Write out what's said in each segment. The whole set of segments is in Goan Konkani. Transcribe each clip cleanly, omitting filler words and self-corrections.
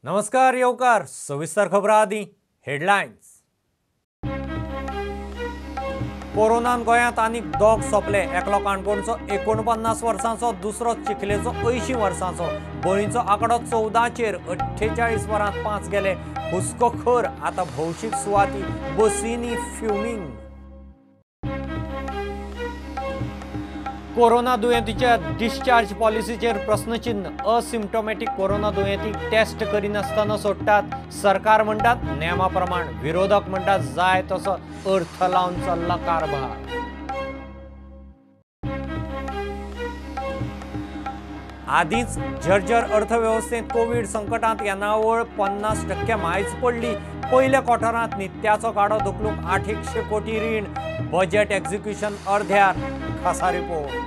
नमस्कार येवकार सविस्तर खबरां आदी हेडलायन्स। कोरोनान गोंयांत आनीक दोग सोंपले। एकलो काणकोणचो 49 वर्सांचो, दुसरो चिखलेचो 80 वर्सांचो। बळींचो आंकडो 14चेर 48 वरांत 5 गेले। हुस्को खर, आतां भौशीक सुवाती बसींनी फ्युमिंग। कोरोना दुयेंतीच्या डिस्चार्ज पॉलिसीचेर प्रस्नचिन्ह। असिम्टोमॅटिक कोरोना दुयेंतीक टेस्ट करिनासतना सोडटात। सरकार म्हणटात नेमा प्रमाण, विरोधक म्हणटात जाय तसो अर्थ लावन चल्ला कारभार। आदींच जर्जर अर्थवेवस्थेंत कोवीड संकटांत येणावळ 50% मायज पडली। पयल्या क्वॉर्टरांत नित्याचो गाडो धुकलूंक 800 कोटी रीण। बजेट एक्झिक्युशन अर्ध्यार, खासा रिपोर्ट।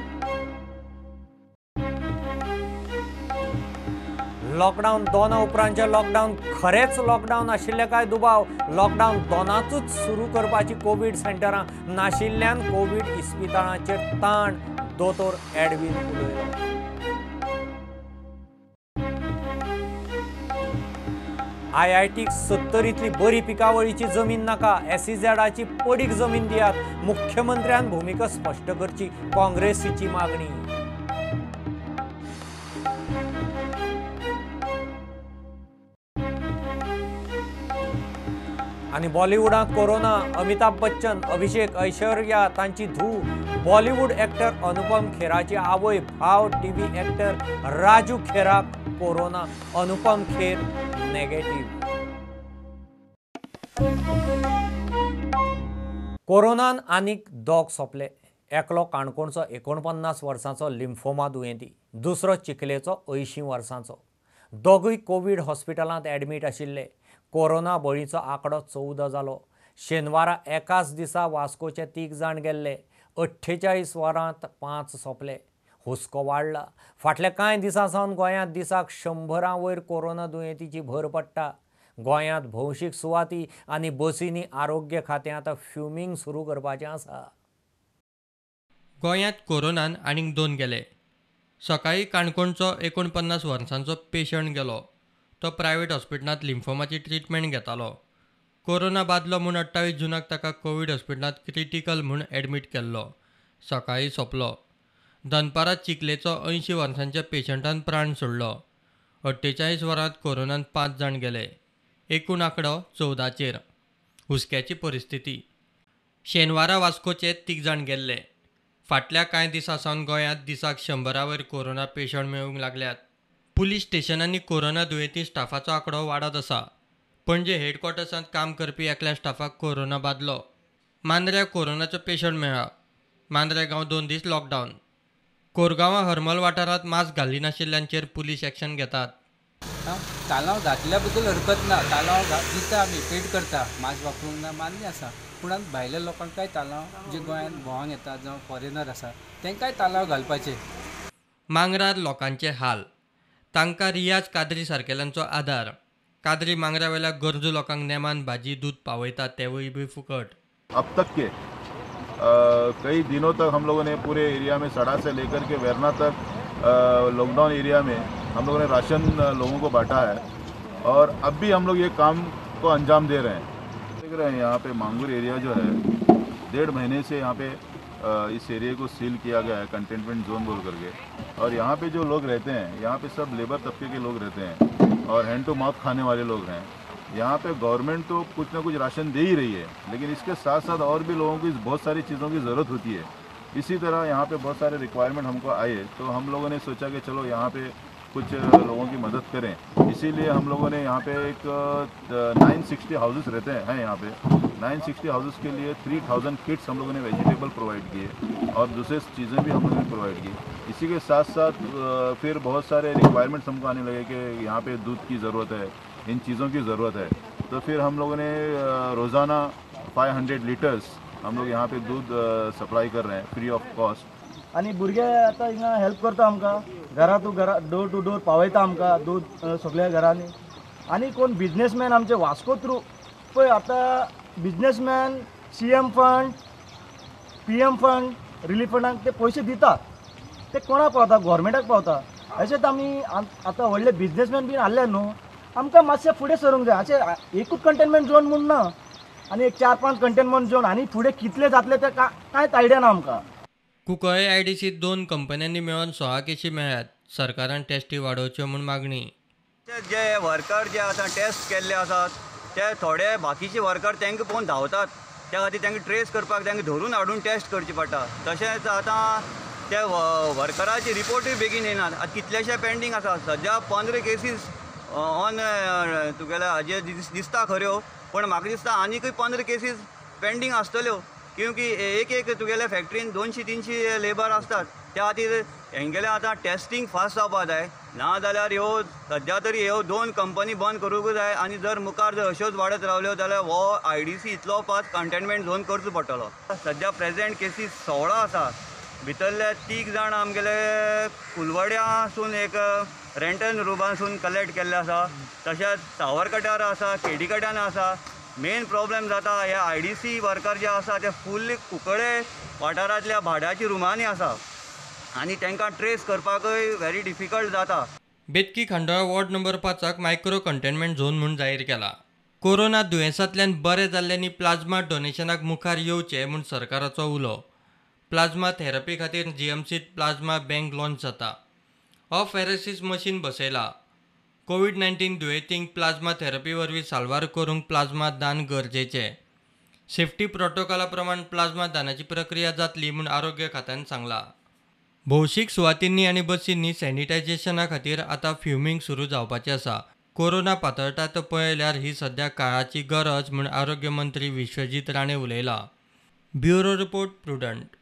लॉकडावन 2 उपरांतचें लॉकडावन खरेंच लॉकडावन आशिल्लें काय दुबाव। लॉकडावन 2नातूच सुरू करपाची कोवीड सेंटरां नाशिल्ल्यान कोवीड इस्पितळांचेर ताण, दोतोर एडवीन उलयलो। आयआयटीक 70तली बरी पिकावळीची जमीन नाका, एसईझेडाची पडीक जमीन दियात। मुख्यमंत्र्यान भुमिका स्पश्ट करची, काँग्रेसीची मागणी। आनी बॉलिवूडांत कोरोना, अमिताभ बच्चन, अभिषेक, ऐश्वर्या तांची धूव, बॉलिवूड एक्टर अनुपम खेराची आवय, भाव TV actor Raju खेराक corona, Anupam Kher negative. कोरोनान आनीक दोग सोंपले। एकलो काणकोणचो 49 वर्सांचो लिम्फोमा दुयेंती, दुसरो चिखलेचो 80 वर्सांचो। दोगूय कोवीड हॉस्पिटलांत ॲडमीट आशिल्ले। कोरोना बळीचो आंकडो 14 जालो। शेनवारा एकाच दिसा वास्कोचे 3 जाण गेल्ले। 48 वरांत 5 सोंपले। हुस्को वाडला। फाटल्या कांय दिसां सावन गोंयांत दिसाक 100 वयर कोरोना दुयेंतीची भर पडटा। गोंयांत भौशीक सुवाती आनी बसींनी आरोग्य खातें आतां फ्युमिंग सुरू करपाचें आसा। गोंयांत कोरोनान आनीक 2 गेले। सकाळीं काणकोणचो 49 वर्सांचो पेशंट गेलो। तो प्रायव्हेट हॉस्पिटलांत लिम्फोमाची ट्रिटमेंट घेतालो। कोरोना बादलो म्हूण 28 जुनाक ताका कोवीड हॉस्पिटलांत क्रिटिकल म्हूण एडमीट केल्लो। सकाळीं सोंपलो। दनपारां चिखलेचो 80 वर्सांच्या पेशंटान प्राण सोडलो। 48 वरांत कोरोनान 5 जाण गेले। एकूण आंकडो 14चेर। हुस्क्याची परिस्थिती। शेनवारा वास्कोचे 3 जाण गेल्ले। फाटल्या कांय दिसां सावन गोंयांत दिसाक 100 वयर कोरोना पेशंट मेळूंक लागल्यात। पुलीस स्टेशनांनी कोरोना दुयेंती स्टाफाचो आंकडो वाडत आसा। पणजे हेडक्वॉर्टर्सांत काम करपी एकल्या स्टाफाक कोरोना बादलो। मांद्र्या कोरोनाचो पेशंट मेळ्ळा। मांद्रे गांव 2 दीस लॉकडावन। कोरगांवां हरमल वाठारांत मास्क घालिनाशिल्ल्यांचेर पुलीस एक्शन घेतात। तालांव घातल्या बद्दल हरकत ना, तालांव दिता आमी, पेड करता, मास्क वापरूंक ना मान्य आसा, पूण भायल्या लोकांक काय तालांव जे गोंयांत भोंवंक येता जावं फॉरेनर आसा तांकांय तालांव घालपाचे। मांगरार लोकांचे हाल, तांकां रियाज कादरी सारकेल्यांचो आदार। कादरी मांगरावेल्या गरजू लोकांक नेमान भाजी दूद पावयता, तेवूय बी फुकट। अब तक के कई दिनों तक हम लोगों ने पूरे एरिया में सड़ा से लेकर के वेरना तक लॉकडाउन एरिया में हम लोगों ने राशन लोगों को बांटा है और अब भी हम लोग ये काम को अंजाम दे रहे हैं। देख रहे हैं यहाँ पे मांगूर एरिया जो है 1.5 महीने से यहाँ पे इस एरिया को सील किया गया है, कंटेनमेंट जोन बोल करके। और यहाँ पे जो लोग रहते हैं, यहाँ पे सब लेबर तबके के लोग रहते हैं और हैंड टू माउथ खाने वाले लोग हैं। यहाँ पे गवर्नमेंट तो कुछ ना कुछ राशन दे ही रही है, लेकिन इसके साथ साथ और भी लोगों की बहुत सारी चीज़ों की ज़रूरत होती है। इसी तरह यहाँ पे बहुत सारे रिक्वायरमेंट हमको आए तो हम लोगों ने सोचा कि चलो यहाँ पे कुछ लोगों की मदद करें। इसीलिए हम लोगों ने यहाँ पे एक 960 हाउसेस रहते हैं यहाँ पे 960 हाउसेस के लिए 3000 किट्स हम लोगों ने वेजिटेबल प्रोवाइड किए और दूसरे चीज़ें भी हम लोगों ने प्रोवाइड की। इसी के साथ साथ फिर बहुत सारे रिक्वायरमेंट्स हमको आने लगे कि यहाँ पे दूध की ज़रूरत है, इन चीज़ों की ज़रूरत है। तो फिर हम लोगों ने रोज़ाना 500 लीटर्स हम लोग यहाँ पे दूध सप्लाई कर रहे हैं फ्री ऑफ कॉस्ट। आनी भुरगे आतां हिंगा हेल्प करता आमकां, घरा टू घरा डोर टू डोर पावयता आमकां दूध सगळ्या घरांनी। आनी कोण बिजनेसमॅन आमचे वास्को थ्रू पळय आतां businessman CM fund, PM fund, relief फंडाक ते पयशे दिता, ते कोणाक पावता? गोवोरमेंटाक पावता। अशेंच आमी आतां व्हडले बिजनेसमॅन बीन आहले न्हू, आमकां मातशें फुडें सरूंक जाय. अशें एकूच कंटेनमेंट झोन म्हूण ना, आनी एक 4-5 कंटेनमेंट झोन आनी फुडें कितले जातले ते कांयच आयडिया ना आमकां. कुंकळे आयडीसीत 2 कंपन्यांनी मेळून 16 केशी मेळ्ळ्यात. सरकारान टेस्टी वाडोवच्यो म्हूण मागणी. जे वर्कर जे आतां टेस्ट केल्ले आसात ते थोडे बाकीचे वर्कर तांकां पळोवन धांवतात, त्या खातीर तांकां ट्रेस करपाक तांकां धरून हाडून टेस्ट करची पडटा. तशेंच आतां ते वर्कराचे रिपोर्टूय बेगीन येनात. आतां कितलेशे पेंडींग आसा. सद्या 15 केसीस ऑन तुगेले हाजे दिसता खऱ्यो, पूण म्हाका दिसता आनीकूय 15 केसीस पेंडींग आसतल्यो, क्योंकि एक एक तुगेले फॅक्ट्रीन 200-300 लेबर आसतात. त्या खातीर हेंगेलें आतां टेस्टींग फास्ट जावपा जाय, ना जाल्यार ह्यो सद्या तरी ह्यो 2 कंपनी बंद करूंक जाय. आनी जर मुखार जर अश्योच वाडत रावल्यो जाल्यार हो आयडीसी इतलो फास्ट कंटेनमेंट झोन करचो पडटलो. सद्या प्रेजेंट केसीस 16 आसा. भितरले 3 जाण आमगेले कुलवड्यासून एक रेंटल रुमासून कलेक्ट केल्ले आसा, तशेंच सावरकट्यार आसा, केडीकट्यान आसा. मेन प्रॉब्लेम जाता हे आयडीसी वर्कर जे आसा ते फुल्ल कुंकळे वाठारांतल्या भाड्याच्या रुमांनी आसा आनी तांकां ट्रेस करपाकूय व्हेरी डिफिकल्ट जाता. Betki Khandola ward number 5 micro containment zone म्हूण जाहीर केला. कोरोना दुयेंसांतल्यान बरे जाल्ल्यांनी प्लाझ्मा डोनेशनाक मुखार येवचें म्हूण सरकाराचो उलो. प्लाझ्मा थेरपी खातीर जीएमसीत प्लाझ्मा बँक लॉन्च जाता. अफेरेसिस मशीन बसयला. कोवीड-19 दुयेंतींक प्लाझ्मा थेरपी वरवीं साल्वार करूंक प्लाझ्मा दान गरजेचें. सेफ्टी प्रोटोकॉला प्रमाण प्लाझ्मा दानाची प्रक्रिया जातली म्हूण आरोग्य खात्यान सांगलां. भौशीक सुवातींनी आनी बसींनी सॅनिटायझेशना खातीर आतां फ्युमींग सुरू जावपाचें आसा. कोरोना पातळटा तो पळयल्यार ही सद्या काळाची गरज म्हूण आरोग्य मंत्री विश्वजीत राणे उलयला. Bureau report, Prudent.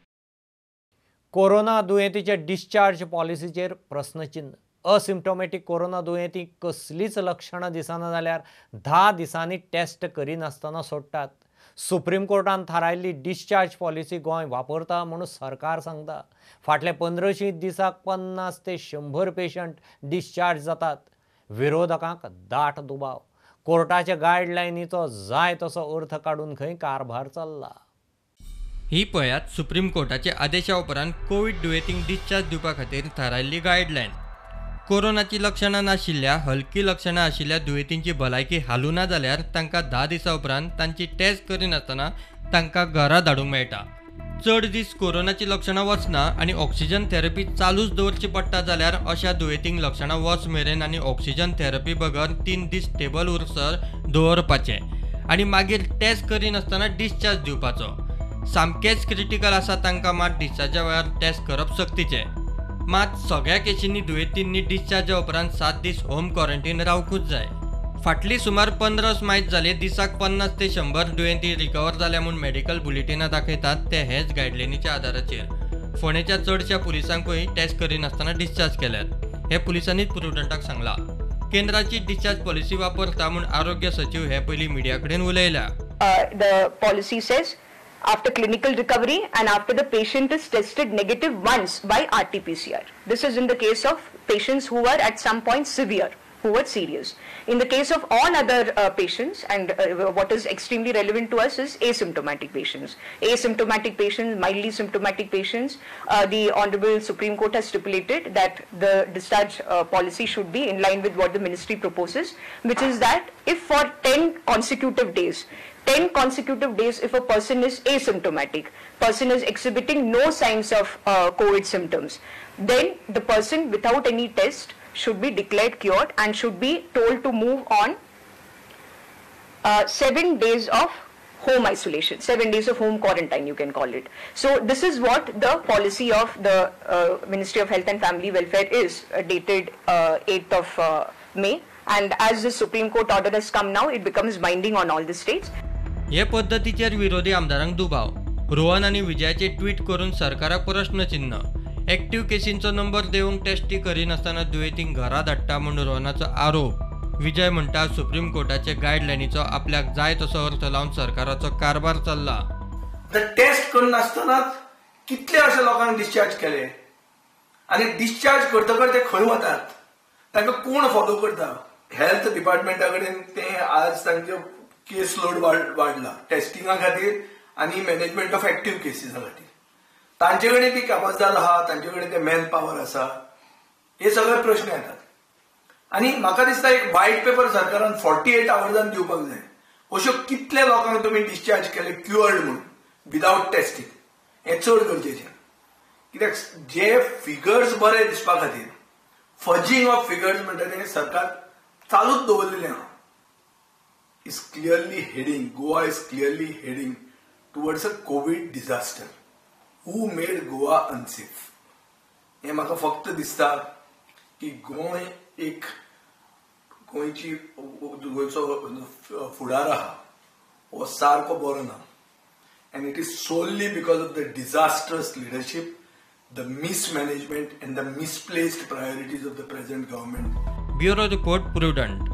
Corona दुयेंतीचे discharge पॉलिसीचेर प्रस्नचिन्न. असिम्टोमॅटीक कोरोना दुयेंती कसलीच लक्षणां दिसना जाल्यार 10 दिसांनी टेस्ट करिनासतना सोडटात. सुप्रीम कोर्टान थारायल्ली डिस्चार्ज पॉलिसी गोंय वापरता म्हणून सरकार सांगता. फाटल्या 15 दिसाक 50 ते 100 पेशंट डिस्चार्ज जातात. विरोधकांक दाट दुबाव. कोर्टाच्या गायडलायनीचो जाय तसो अर्थ काडून खंय कारभार चल्ला. ही पळयात सुप्रीम कोर्टाच्या आदेशा उपरांत कोवीड दुयेंतींक डिस्चार्ज दिवपा खातीर थारायल्ली गायडलायन. कोरोनाची लक्षणां नाशिल्ल्या हलकी लक्षणां आशिल्ल्या दुयेंतींची भलायकी हालुना जाल्यार तांकां 10 दिसां उपरांत तांची टेस्ट करिनासतना तांकां घरा धाडूंक मेळटा. चड दीस कोरोनाची लक्षणां वचना आनी ऑक्सिजन थेरपी चालूच दवरची पडटा जाल्यार अशा दुयेंतींक लक्षणां वच मेरेन आनी ऑक्सिजन थेरपी बगर 3 दीस स्टेबल उरसर दवरपाचें आनी मागीर टेस्ट करिनासतना डिस्चार्ज दिवपाचो. सामकेंच क्रिटिकल आसा तांकां मात डिस्चार्जा वेळार टेस्ट करप सक्तीचें. मात सगळ्या केशींनी दुयेंतींनी डिस्चार्जा उपरांत 7 दीस होम क्वॉरंटीन रावकूच जाय. फाटली सुमार 15 मायज जाले दिसाक 50 ते 100 दुयेंती रिकवर जाल्या म्हूण मेडिकल बुलेटिनां दाखयतात ते हेच गायडलायनीच्या आदाराचेर. फोंडेच्या चडश्या पुलिसांकूय टेस्ट करिनासतना डिस्चार्ज केल्यात हे पुलिसांनीच प्रुडंटाक सांगलां. केंद्राची डिस्चार्ज पॉलिसी वापरता म्हूण आरोग्य सचीव हे पयलीं मिडिया कडेन उलयल्या. The policy says after clinical recovery and after the patient is tested negative once by RT-PCR. This is in the case of patients who were at some point severe, who were serious. In the case of all other patients, and what is extremely relevant to us is asymptomatic patients. Asymptomatic patients, mildly symptomatic patients, the Honorable Supreme Court has stipulated that the discharge policy should be in line with what the ministry proposes, which is that if for 10 consecutive days, 10 consecutive days if a person is asymptomatic, person is exhibiting no signs of COVID symptoms, then the person without any test should be declared cured and should be told to move on 7 days of home isolation, 7 days of home quarantine you can call it. So this is what the policy of the Ministry of Health and Family Welfare is, dated 8th of May, and as the Supreme Court order has come now, it becomes binding on all the states. हे पद्दतीचेर विरोधी आमदारांक दुबाव. रोहन आनी विजयाचे ट्वीट करून सरकाराक प्रश्नचिन्ह. एक्टिव्ह केसींचो नंबर देवूंक टेस्टी करिनासतना दुयेंतींक घरा धाडटा म्हूण रोहनाचो आरोप. विजय म्हणटा सुप्रीम कोर्टाचे गायडलायनीचो आपल्याक जाय तसो अर्थ लावन सरकाराचो कारभार चल्ला. टेस्ट करनासतनाच कितले अशे लोकांक डिस्चार्ज केले आनी डिस्चार्ज करतकच ते खंय वतात, तांकां कोण फॉलो करता? हेल्थ डिपार्टमेंटा कडेन ते आज तांचे केस लोड वाडला टेस्टिंगा खातीर आनी मॅनेजमेंट ऑफ एक्टिव्ह केसीसा खातीर. तांचे कडेन ती कापाजदार आहा, तांचे कडेन ते मॅन पावर आसा, हे सगळे प्रश्न येतात. आनी म्हाका दिसता एक व्हायट पेपर सरकारान 48 आवर्सान दिवपाक जाय. अश्यो कितल्या लोकांक तुमी डिस्चार्ज केले क्युअर्ड म्हणून विदावट टेस्टिंग, हें चड गरजेचें. कित्याक जे फिगर्स बरे दिसपा खातीर फजिंग ऑफ फिगर्स म्हणटा तें सरकार चालूच दवरलेलें आहा. Is clearly heading, Goa is clearly heading towards a COVID disaster. Who made Goa unsafe? हें म्हाका फक्त दिसता की गोंय एक गोंयची गोंयचो फुडार आहा हो सारको बरो ना. And it is solely because of the disastrous leadership, the mismanagement and the misplaced priorities of the present government. Bureau report, Prudent.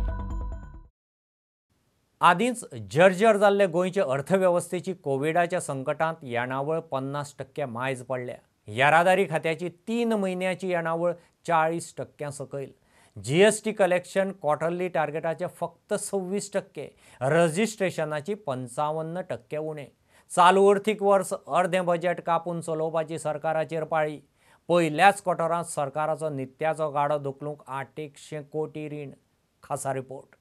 आदींच जर्जर जाल्ले गोंयचे अर्थवेवस्थेची कोविडाच्या संकटांत येणावळ 50% मायज पडल्या. येरादारी खात्याची 3 म्हयन्याची येणावळ 40% सकयल. जीएसटी कलेक्शन क्वॉर्टरली टार्गेटाचे फक्त 26%, रजिस्ट्रेशनाची 55% उणें. चालू अर्थीक वर्स अर्दें बजेट कापून चलोवपाची सरकाराचेर पाळी. पयल्याच क्वॉर्टरांत सरकाराचो नित्याचो गाडो धुकलूंक 800 कोटी रीण. खासा रिपोर्ट.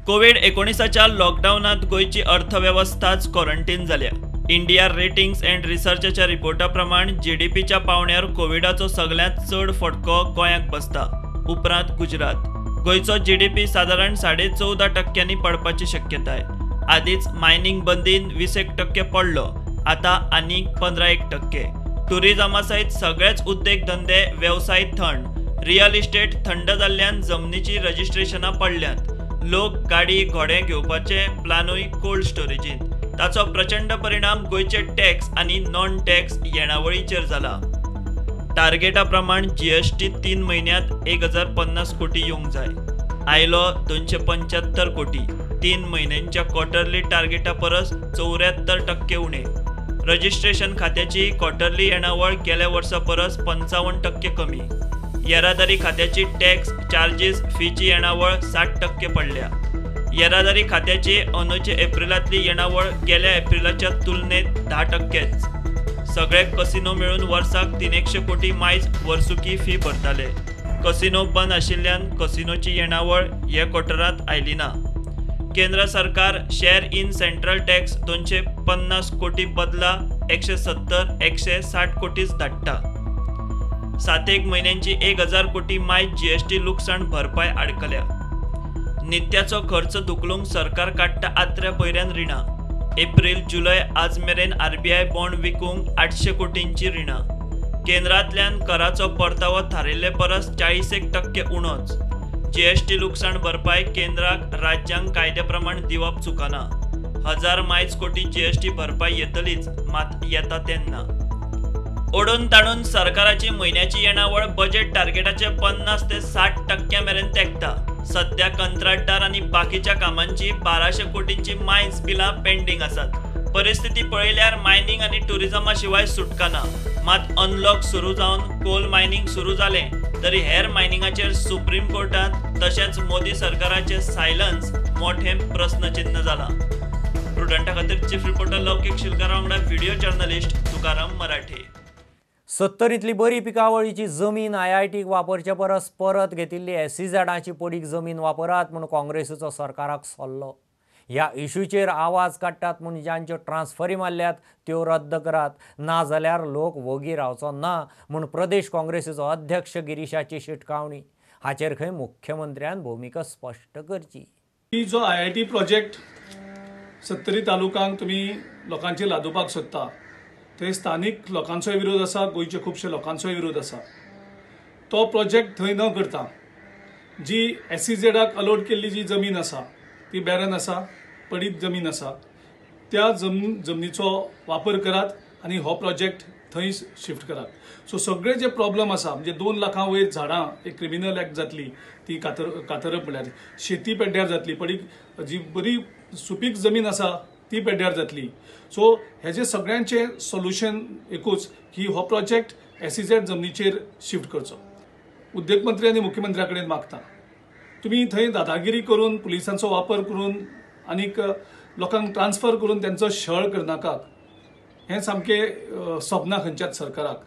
कोविड-19च्या लॉकडावनांत गोंयची अर्थवेवस्थाच क्वॉरंटीन जाल्या. इंडिया रेटिंग्स अँड रिसर्चाच्या रिपोर्टा प्रमाण जीडीपीच्या पावंड्यार कोविडाचो सगळ्यांत चड फटको गोंयाक बसता, उपरांत गुजरात. गोंयचो जीडीपी सादारण 14.5% पडपाची शक्यताय. आदींच मायनिंग बंदीन 21% पडलो, आतां आनीक 15% टुरिजमा सयत सगळेच उद्देग धंदे वेवसाय थंड. रियल इस्टेट थंड जाल्ल्यान जमनीची रजिस्ट्रेशनां पडल्यांत. लोक गाडी घोडे घेवपाचे प्लानूय कोल्ड स्टोरेजींत. ताचो प्रचंड परिणाम गोंयचे टॅक्स आनी नॉन टॅक्स येणावळीचेर जाला. टार्गेटा प्रमाण जीएसटी 3 म्हयन्यांत 1050 कोटी येवंक जाय, आयलो 275 कोटी. 3 म्हयन्यांच्या क्वॉर्टरली टार्गेटा परस 74% उणें. रजिस्ट्रेशन खात्याची क्वॉर्टरली येणावळ गेल्या वर्सा परस 55% कमी. येरादारी खात्याची टॅक्स चार्जीस फीची येणावळ 60% पडल्या. येरादारी खात्याची अंदूचे एप्रिलांतली येणावळ गेल्या एप्रिलाच्या तुलनेत 10%. सगळे कसिनो मेळून वर्साक 300 कोटी मायज वर्सुकी फी भरताले. कसिनो बंद आशिल्ल्यान कसिनोची येणावळ हे क्वॉर्टरांत आयली ना. केंद्र सरकार शेअर इन सेंट्रल टॅक्स 250 कोटी बदला 170-160 कोटीच धाडटा. 7 म्हयन्यांची 1000 कोटी मायज जीएसटी लुकसाण भरपाय आडकल्या. नित्याचो खर्च धुकलूंक सरकार काडटा आत्र्या पयऱ्यान रिणां. एप्रील जुलय आज मेरेन आरबीआय बॉन्ड विकूंक 800 कोटींची रिणां. केंद्रांतल्यान कराचो परतावो थारिल्ले परस 41% उणोच. जीएसटी लुकसाण भरपाय केंद्राक राज्यांक कायद्या प्रमाण दिवप चुकना. 1000 मायज कोटी जीएसटी भरपाय येतलीच, मात येता तेन्ना. ओडून ताणून सरकाराची म्हयन्याची येणावळ बजेट टार्गेटाचे 50 ते 60% मेरेन तेंकता. सध्या कंत्राटदार आनी बाकीच्या कामांची 1200 कोटींची मायज बिलां पेंडींग आसात. परिस्थिती पळयल्यार मायनिंग आनी टुरिजमा शिवाय सुटका ना. मात अनलॉक सुरू जावन कोल मायनिंग सुरू जालें तरी हेर मायनिंगाचेर सुप्रीम कोर्टांत तशेंच मोदी सरकाराचें सायलन्स मोठें प्रस्नचिन्ह जालां. प्रुडंटा खातीर चीफ रिपोर्टर लौकीक शिलकारा वांगडा व्हिडिओ जर्नलिस्ट तुकाराम मराठे. 70तली बरी पिकावळीची जमीन आयआयटीक वापरचे परस परत घेतिल्ली एसईझेडाची पडीक जमीन वापरात म्हूण काँग्रेसीचो सरकाराक सल्लो. ह्या इशूचेर आवाज काडटात म्हूण जांच्यो ट्रान्सफरी मारल्यात त्यो रद्द करात, नाजाल्यार लोक वोगी रावचो ना म्हूण प्रदेश काँग्रेसीचो अध्यक्ष गिरीशाची शिटकावणी. हाचेर खंय मुख्यमंत्र्यान भुमिका स्पश्ट करची. ही जो आयआयटी प्रोजेक्ट 70 तालुक्यांक तुमी लोकांचेर लादोवपाक सोदता थंय स्थानीक लोकांचोय विरोध आसा, गोंयचे खुबशे लोकांचोय विरोध आसा. तो प्रोजेक्ट थंय न करता जी एसईझेडाक अलॉट केल्ली जी जमीन आसा ती बॅरन आसा, पडीत जमीन आसा, त्या जमनीचो वापर करात आनी हो प्रोजेक्ट थंय शिफ्ट करात. सो सगळे जे प्रॉब्लम आसा म्हणजे 2 लाखां वयर झाडां एक क्रिमिनल एक्ट जातली, ती कातरप म्हणल्यार शेती पेड्ड्यार जातली, पडीक जी बरी सुपीक जमीन आसा ती पेड्ड्यार जातली. सो हेजे सगळ्यांचें सोल्युशन एकूच की हो प्रोजेक्ट एसईझेड जमनीचेर शिफ्ट करचो. उद्देग मंत्री आनी मुख्यमंत्र्या कडेन मागता तुमी थंय दादागिरी करून पुलिसांचो वापर करून आनीक लोकांक ट्रान्सफर करून त्यांचो छळ करनाकात. हें सामकें सोबना खंयच्याच सरकाराक.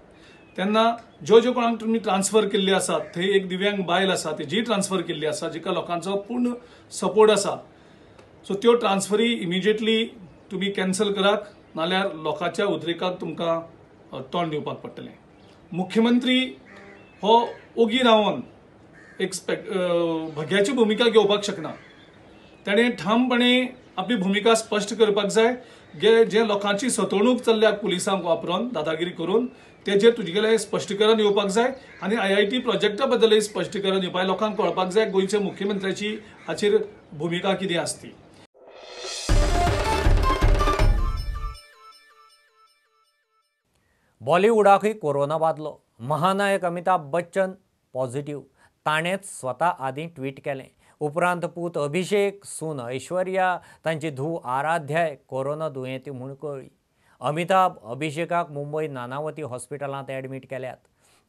तेन्ना ज्यो ज्यो कोणाक तुमी ट्रान्सफर केल्ली आसा, थंय एक दिव्यांग बायल आसा तेजी ट्रान्सफर केल्ली आसा जिका लोकांचो पूर्ण सपोर्ट आसा. सो त्यो ट्रान्सफरी इमिजिएटली तुमी कॅन्सल करात, नाल्यार लोकांच्या उद्रेकाक तुमकां तोंड दिवपाक पडटलें. मुख्यमंत्री हो ओगी रावन एक भग्याची भुमिका घेवपाक शकना. ताणें ठामपणे आपली भुमिका स्पश्ट करपाक जाय. जे लोकांची सतवणूक चल्ल्या पुलिसांक वापरून दादागिरी करून तेजेर तुजेगेलें स्पश्टीकरण येवपाक जाय आनी IIT प्रोजेक्टा बद्दलय स्पश्टीकरण येवपाक, लोकांक कळपाक जाय गोंयच्या मुख्यमंत्र्याची हाचेर भुमिका कितें आसती. बॉलिवूडाकय कोरोना बादलो. महानायक अमिताभ बच्चन पॉझिटिव्ह. ताणेंच स्वता आदीं ट्वीट केलें. उपरांत पूत अभिषेक, सून ऐश्वर्या, तांची धूव आराध्याय कोरोना दुयेंती म्हूण कळ्ळी. अमिताभ अभिषेकाक मुंबय नानावती हॉस्पिटलांत ॲडमीट केल्यात.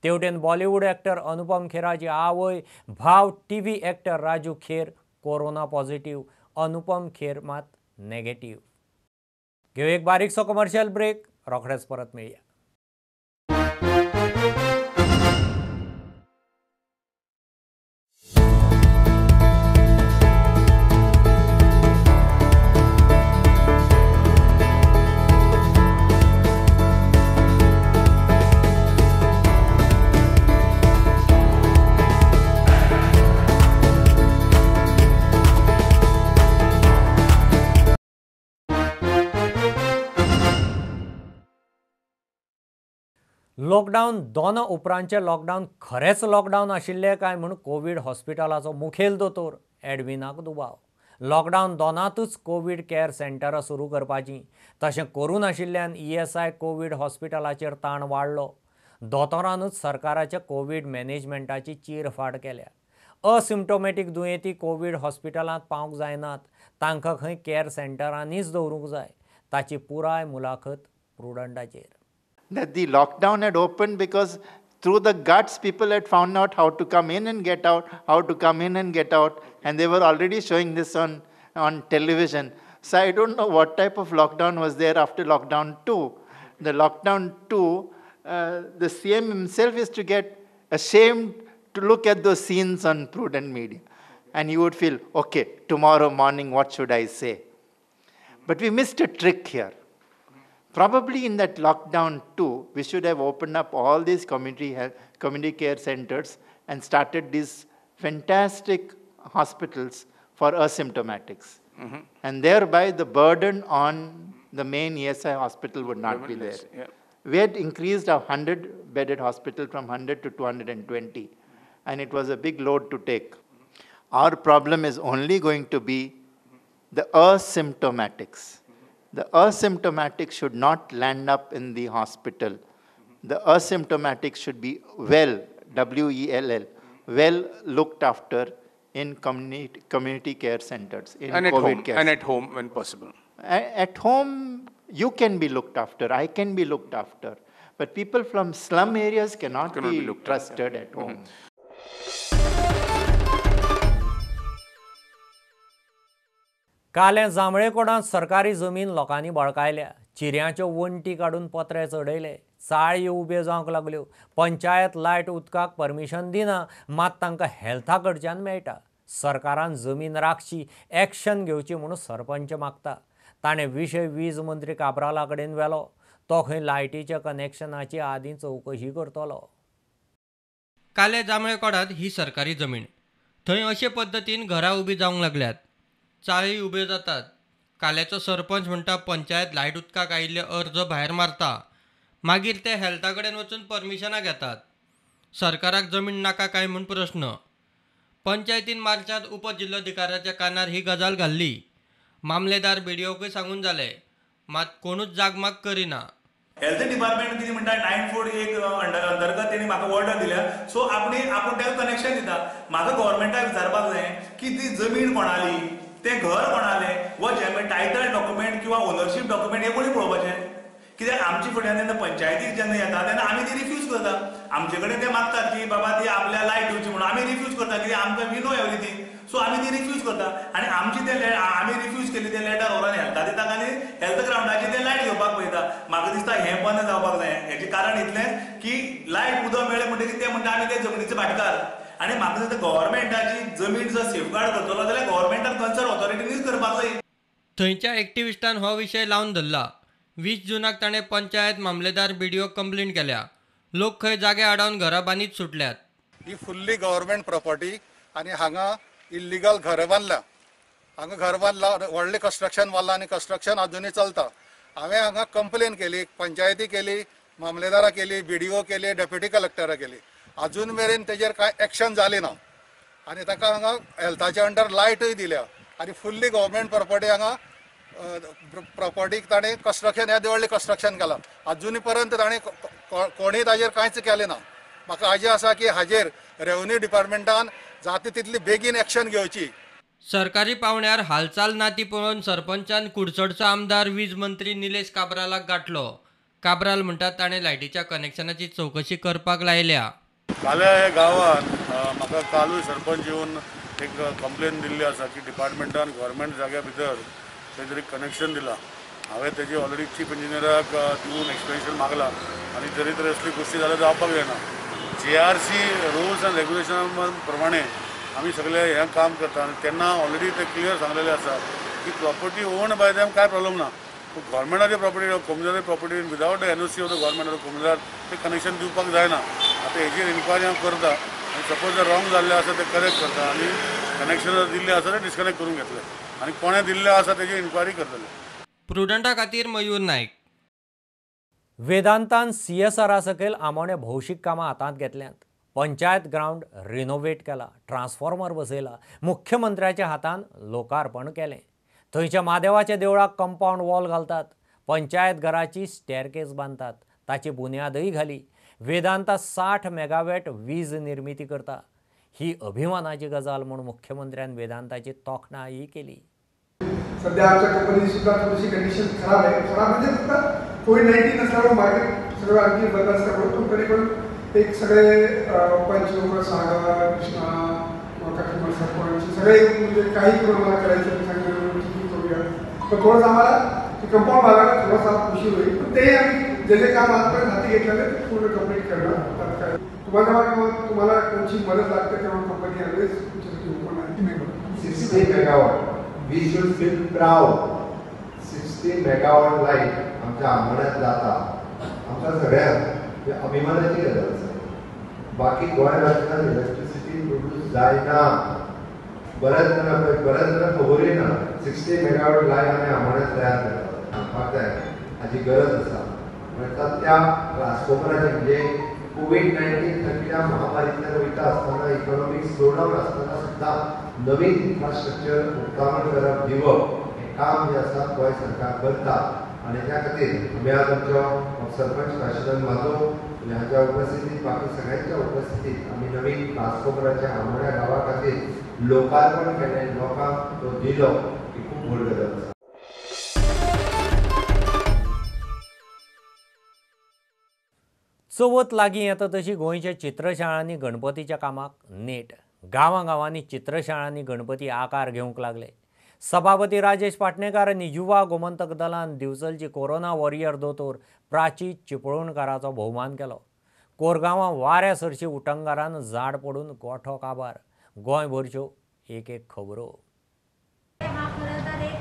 तेवटेन बॉलिवूड ॲक्टर अनुपम खेराची आवय, भाव TV actor Raju Kher corona positive, Anupam Kher मात नेगेटिव्ह. घेऊ एक बारीकसो कमर्शियल ब्रेक, रोखडेच परत मेळया. लॉकडावन दोन उपरांतचे लॉकडावन खरेंच लॉकडावन आशिल्लें काय म्हूण कोवीड हॉस्पिटलाचो मुखेल दोतोर एडविनाक दुबाव. लॉकडावन दोनांतूच कोवीड कॅर सेंटरां सुरू करपाचीं, तशें करूं नाशिल्ल्यान ESI Covid हॉस्पिटलाचेर ताण वाडलो. दोतोरानूच सरकाराच्या कोवीड मॅनेजमेंटाची चिरफाड केल्या. असिम्टोमॅटीक दुयेंती कोवीड हॉस्पिटलांत पावंक जायनात, तांकां खंय कॅर सेंटरांनीच दवरूंक जाय. ताची पुराय मुलाखत प्रुडंटाचेर. That the lockdown had opened because through the guts people had found out how to come in and get out, how to come in and get out, and they were already showing this on television. So I don't know what type of lockdown was there after lockdown 2. The lockdown 2, the CM himself used to get ashamed to look at those scenes on Prudent Media. And he would feel, okay, tomorrow morning what should I say? But we missed a trick here. Probably in that lockdown 2, we should have opened up all these community care centers and started these fantastic hospitals for asymptomatics. Mm-hmm. And thereby the burden on the main ESI hospital would not be there. Yeah. We had increased our 100-bedded hospital from 100 to 220, and it was a big load to take. Our problem is only going to be the asymptomatics. The asymptomatic should not land up in the hospital. The asymptomatic should be well, W-E-L-L, well looked after in community care centers, in and COVID at home, care. And at home when possible. At home, you can be looked after, I can be looked after. But people from slum areas cannot be trusted at home. Mm-hmm. कालें जांबळेकोडांत सरकारी जमीन लोकांनी बळकायल्या. चिऱ्यांच्यो वण्टी काडून पत्रे चडयले, चाळी उब्यो जावंक लागल्यो. पंचायत लायट उदकाक परमिशन दिना, मात तांकां हेल्था कडच्यान मेळटा. सरकारान जमीन राखची, एक्शन घेवची म्हूण सरपंच मागता. ताणें विशय वीज मंत्री काब्राला कडेन व्हेलो. तो खंय लायटीच्या कनेक्शनाची आदीं चवकशी करतलो. कालें जांबळेकोडांत ही सरकारी जमीन, थंय अशे पद्दतीन घरां उबीं जावंक लागल्यात, चाळी उब्यो जातात. काल्याचो सरपंच म्हणटा पंचायत लायट उदकाक आयिल्ले अर्ज भायर मारता, मागीर ते हेल्था कडेन वचून परमिशनां घेतात. सरकाराक जमीन नाका काय म्हूण प्रश्न. पंचायतीन मार्चांत उपजिल्लोधिकाऱ्याच्या कानार ही गजाल घाल्ली. मामलेदार बीडीओकूय सांगून जाले, मात कोणूच जागमाग करिना. हेल्थ डिपार्टमेंट कितें म्हणटा 941 अंतर्गत तेणी म्हाका ऑर्डर दिल्या, सो आपूण ताका कनेक्शन दिता. म्हाका गव्हर्मेंटाक विचारपाक जाय की ती जमीन कोणाली, तें घर कोणालें, वा जें टायटल डॉक्युमेंट किंवा ओनरशीप डॉक्युमेंट हें कोणी पळोवपाचें. कित्याक आमची फुड्यान जेन्ना पंचायतीक जेन्ना येता तेन्ना आमी ती रिफ्यूज करता. आमचे कडेन ते मागतात की बाबा ती आपल्या लायट दिवची म्हणून, आमी रिफ्यूज करता कित्याक आमकां we know everything. सो आमी ती रिफ्यूज करता आनी आमची ते आमी रिफ्यूज केली ते लेटर व्हरोन हेल्था दिता आनी हेल्थ ग्रावंडाची ते लायट घेवपाक पळयता. म्हाका दिसता हें बंद जावपाक जाय. हेचें कारण इतलेंच की लायट उदक मेळ्ळें म्हणटकीर ते म्हणटा आमी ते जमनीचे भाटकार आनी म्हाका दिसता गव्हर्मेंटाची जमीन जर सेफगार्ड करतलो जाल्यार गव्हर्मेंटान कन्सर्न ऑथॉरिटीनीच करपाक जाय. थंयच्या एक्टिविस्टान हो विशय लावन धरला. 20 जूनाक ताणें पंचायत मामलेदार बीडीओ कंप्लेंट केल्या. लोक खंय जागे आडावन घरां बांदीत सुटल्यात. ही फुल्ली गव्हर्मेंट प्रॉपर्टी आनी हांगा इल्लिगल घरां बांदल्या. हांगा घर बांदला, व्हडलें कन्स्ट्रक्शन बांदलां आनी कन्स्ट्रक्शन अजुनूय चलता. हांवें हांगा कंप्लेन केली, पंचायती केली, मामलेदारा केली, बीडीओ केली, डेप्युटी कलेक्टरा केली. अजून मेरेन तेजेर कांय एक्शन जाली ना आनी ताका हांगा हेल्थाच्या अंडर लायटूय दिल्या आनी फुल्ली गव्हर्मेंट प्रॉपर्टी हांगा प्रॉपर्टीक ताणें कन्स्ट्रक्शन येदें व्हडलें कन्स्ट्रक्शन केलां. अजून पर्यंत ताणें कोणूय ताजेर कांयच केलें ना. म्हाका आशा आसा की हाजेर रेव्हन्यू डिपार्टमेंटान जाता तितली बेगीन एक्शन घेवची. सरकारी पावण्यार हालचाल ना ती पळोवन सरपंचान कुडचडचो आमदार वीज मंत्री निलेश काब्रालाक गाठलो. काब्राल म्हणटात ताणें लायटीच्या कनेक्शनाची चवकशी करपाक लायल्या. काल्या ह्या गांवांत म्हाका कालूय सरपंच येवन एक कंप्लेन दिल्ली आसा की डिपार्टमेंटान गव्हर्मेंट जाग्या भितर खंय तरी कनेक्शन दिलां. हांवें तेजी ऑलरेडी चीफ इंजिनियराक दिवन एक्सप्लेनेशन मागलां आनी जरी तर असली गोश्टी जाल्यार जावपाक जायना. JRC rules and regulation प्रमाणे आमी सगळे हें काम करता आनी तेन्ना ऑलरेडी ते क्लियर सांगलेलें आसा की प्रॉपर्टी ओन्ड बाय देम कांय प्रॉब्लम ना. पूण गव्हर्मेंटाची प्रॉपर्टी, कोमुनिदादी property without the NOC of the government of कोमुनिदाद ते कनेक्शन दिवपाक जायना. आतां हेजेर इन्क्वायरी हांव करता आनी सपोज जर रॉंग जाल्लें आसा तें करेक्ट करता आनी कनेक्शन जर दिल्लें आसा तें डिस्कनेक्ट करून घेतलें आनी कोणें दिल्लें आसा तेजी इन्क्वायरी करतले. प्रुडंटा खातीर मयूर नायक. वेदांतान CSR सकयल आमोणे भौशीक कामां हातांत घेतल्यांत. पंचायत ग्रावंड रिनोवेट केला, ट्रान्सफॉर्मर बसयला, मुख्यमंत्र्याच्या हातान लोकार्पण केलें. थंयच्या म्हादेवाच्या देवळाक कंपावंड वॉल घालतात, पंचायत घराची स्टेअरकेस बांदतात, ताची बुन्यादय घाली. वेदांता 60 मेगावॅट वीज निर्मिती करता ही अभिमानाची गजाल म्हूण मुख्यमंत्र्यान वेदांताची तोखणाय केली. सध्या आमच्या कंपनीची सुद्धा थोडीशी कंडिशन खराब आहे. खराब म्हणजे फक्त कोविड-19 असल्यामुळे मार्केट सगळं आणखी बंद असल्यामुळे, पण तरी पण एक सगळे पंच लोक, सागर, कृष्णा, काकीमार सरपंच सगळे म्हणजे काही करून आम्हाला करायचं सांगितलं की करूया. पण थोडंसं आम्हाला ते कंपाऊंड बांधायला थोडासा उशीर होईल, पण ते आम्ही जे जे काम आजपर्यंत हाती घेतलेलं ते पूर्ण कंप्लीट करणार. त्यात काय तुम्हाला तुम्हाला कोणची मदत लागते तेव्हा कंपनी ऑलवेज तुमच्यासाठी ओपन आहे. 60 megawatt, we should feel proud. 60 megawatt light आमच्या आमोण्यात जाता, आमच्या सगळ्यांक अभिमानाची गजाल आसा. बाकी गोंय राज्यांत इलेक्ट्रिसिटी प्रोड्यूस जायना, बऱ्याच जाणां पळय, बऱ्याच जाणां खबरूय ना. 60 मेगावॉट लायट आमी आमोण्यात तयार करतात, सांगपाक जाय हाची गरज आसा. म्हणटा त्या ट्रान्सफॉर्मराचे म्हणजे कोविड-19 सारक्या महामारींतल्यान वयता आसतना, इकॉनॉमीक स्लोडावन आसतना सुद्दां नवीन इन्फ्रास्ट्रक्चर उक्तावण करप, दिवप हें काम जें आसा गोंय सरकार करता. आनी त्या खातीर आमी आज आमचो सरपंच काशीनाथ माधव हांच्या उपस्थितीत, बाकी सगळ्यांच्या उपस्थितीत आमी नवीन ट्रान्सफॉर्मराच्या आमोण्या गांवा खातीर लोकार्पण केलें, लोकांक तो दिलो, ही खूब व्हड गजाल आसा. चवथ लागीं येता तशी गोंयच्या चित्रशाळांनी गणपतीच्या कामाक नेट. गांवां गांवांनी चित्रशाळांनी गणपती आकार घेवंक लागले. सभापती राजेश पाटणेकार आनी युवा गोमंतक दलान दिवचलची कोरोना वॉरियर दोतोर प्राची चिपळूणकाराचो भोवमान केलो. कोरगांवां वाऱ्या सरशी उटंगारान झाड पडून गोठो काबार. गोंयभरच्यो एक एक खबरो. हा खरं तर एक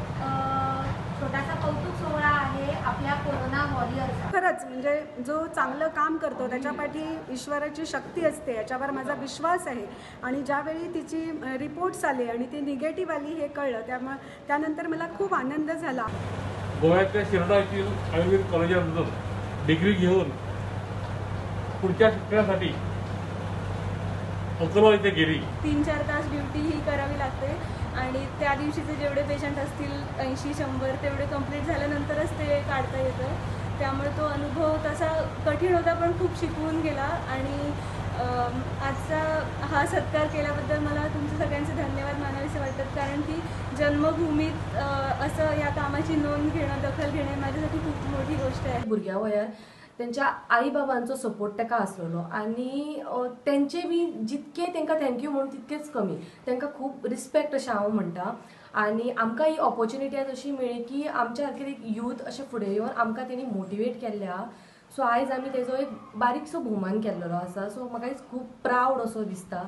छोटासा कौतुक सोहळा आहे आपल्या कोरोना वॉरियरचा. खरंच म्हणजे जो चांगलं काम करतो त्याच्या पाठी ईश्वराची शक्ती असते, याच्यावर माझा विश्वास आहे. आणि ज्यावेळी तिची रिपोर्ट्स आले आणि ती निगेटिव्ह आली हे कळलं, त्यामुळे त्यानंतर मला खूप आनंद झाला. गोव्यातल्या शिर्डा येथील आयुर्वेद कॉलेजामधून डिग्री घेऊन पुढच्या शिक्षणासाठी अकोला येथे गेली. 3-4 तास ड्युटी ही करावी लागते आणि त्या दिवशीचे जेवढे पेशंट असतील 80-100 तेवढे कंप्लीट झाल्यानंतरच ते काढता येतं. त्यामुळे तो अनुभव तसा कठीण होता पण खूप शिकवून गेला. आणि आजचा हा सत्कार केल्याबद्दल मला तुमचे सगळ्यांचे धन्यवाद मानावेसे वाटतात, कारण की जन्मभूमीत असं या कामाची नोंद घेणं, दखल घेणं माझ्यासाठी खूप मोठी गोष्ट आहे. भुरग्या वयार तेंच्या आई बाबांचो सपोर्ट ताका आसलेलो आनी तेंचे बी जितके तांकां thank you म्हणून तितकेच कमी, तांकां खूब रिस्पेक्ट अशें हांव म्हणटा. आनी आमकां ही ऑपॉर्च्युनिटी आज अशी मेळ्ळी की आमच्या सारके एक यूथ अशें फुडें येवन आमकां तेणी मोटिवेट केल्लें आहा. सो आयज आमी तेजो एक बारीकसो भोवमान केल्लो आसा. सो म्हाका खूब प्रावड असो दिसता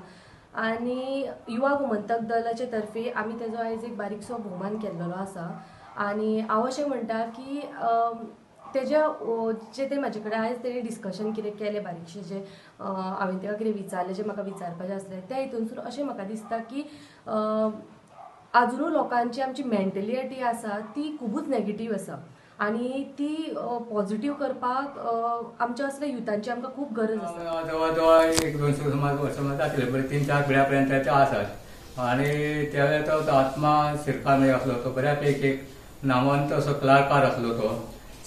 आनी युवा गोमंतक दलाचे तर्फे आमी तेजो आयज एक बारीकसो भोवमान केल्लो आसा. आनी हांव अशें म्हणटा की तेज्या जे ते म्हाजे कडेन आयज तेणी डिस्कशन कितें केलें बारीकशें, जें हांवें ताका कितें विचारलें जें म्हाका विचारपाचें आसलें, त्या हितूनसून अशें म्हाका दिसता की आजुनूय लोकांची आमची मेंटलिटी आसा ती खुबूच नेगेटीव आसा आनी ती पॉझिटिव्ह करपाक आमच्या असल्या युथांची आमकां खूब गरज आसा. जवळ जवळ 100-200 सुमार वर्सां जातले, बरें 3-4 पिढ्या पर्यंत आसात. आनी त्या वेळार तो आत्मा शिरकार आसलो, तो बऱ्यापैकी एक नामवंत असो कलाकार आसलो. तो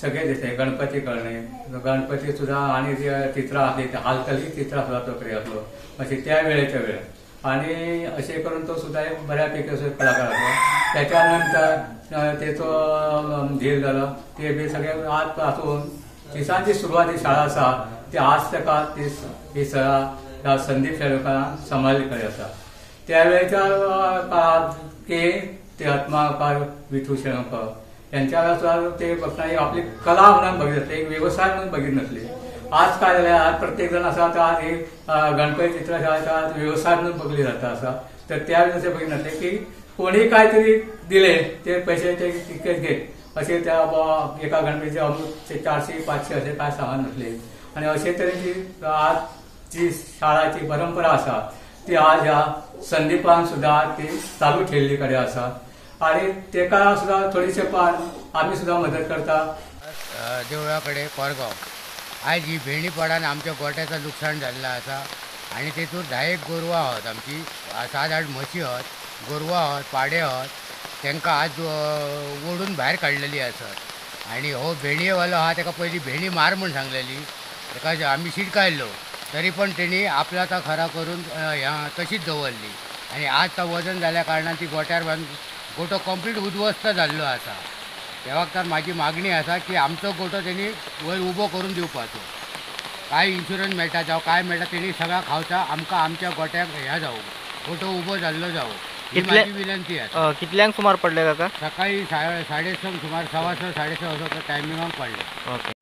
सगळे दिसले गणपती करणे, गणपती सुद्दां आनी जे चित्रां आसली ते हालतली चित्रां सुद्दां तो करी आसलो अशें त्या वेळेच्या वेळ. आनी अशें करून तो सुद्दां एक बऱ्यापैकी असो कलाकार आसलो. त्याच्या नंतर तेचो धीर जालो, ते बी सगळे आज आसून दिसांची सुरवात ही शाळा आसा ती आज ताका ती शाळा संदीप शेलवकारान सांबाळिल्ली कडेन आसा. त्या वेळच्या काळात की ते आत्माकार विठू शेलवकर यांच्या वेळार सुद्दां ते बसतना आपली कला म्हणून बघितली, एक वेवसाय म्हणून बघित नसली. आज काय जालें, आज प्रत्येक जण आसा तो आज ही गणपती चित्र आज वेवसाय म्हणून बघली जाता आसा. तर त्या वेळार अशें बघित नासलें की कोणी काय तरी दिले ते पैसे ते तितकेच घेत अशें त्या एका गणपतीचे अमूक 400-500 अशें काय सामान नसले. आनी अशे तरेची आज जी शाळाची परंपरा आसा ती आज ह्या संदीपान सुद्दां ती चालू ठेवल्ली कडेन आसा आनी तेका सुद्दां थोडीशे पान आमी सुद्दां मदत करता. देवळा कडेन कोरगांव आयज ही भेणी पडान आमच्या गोट्याचो लुकसाण जाल्लें आसा आनी तेतूर 10 गोरवां आहात आमची, 7-8 म्हशी आहात, गोरवां आहात, पाडे आहात, तांकां आज ओडून भायर काडलेली आसात. आनी हो भेणयेवालो आहा ताका पयलीं भेणी मार म्हूण सांगलेली, ताका आमी शिटकायल्लो तरी पण तेणी आपला तो खरा करून तशीच दवरली आनी आज तो वजन जाल्या कारणान ती गोट्यार बांदून गोटो कंप्लीट उद्ध्वस्त जाल्लो आसा. त्या वखदार म्हाजी मागणी आसा की आमचो गोटो तेणी वयर उबो करून दिवपाचो, काय इन्शुरन्स मेळटा जावं काय मेळटा तेणी सगळा खावचा, आमकां आमच्या गोट्याक ह्या जावं, गोटो उबो जाल्लो जावं, ही म्हाजी विनंती आसा. कितल्यांक सुमार पडले काका? सकाळी 6:30 सुमार, 6:15 6:15 असो टायमिंगाक पडले. ओके.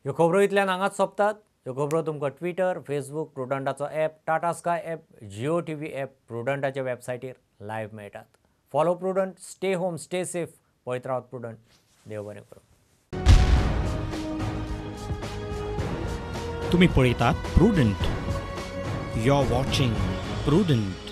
ह्यो खबरो इतल्यान हांगाच सोंपतात. ह्यो खबरो तुमकां ट्विटर, फेसबूक, प्रुडंटाचो app, Tata Sky app, Jio TV app, प्रुडंटाच्या वेबसायटीर live मेळटात. Follow Prudent, stay home, stay safe. पळयत रावत प्रुडंट. देव बरें करूं. तुमी पळयतात Prudent. You are watching Prudent.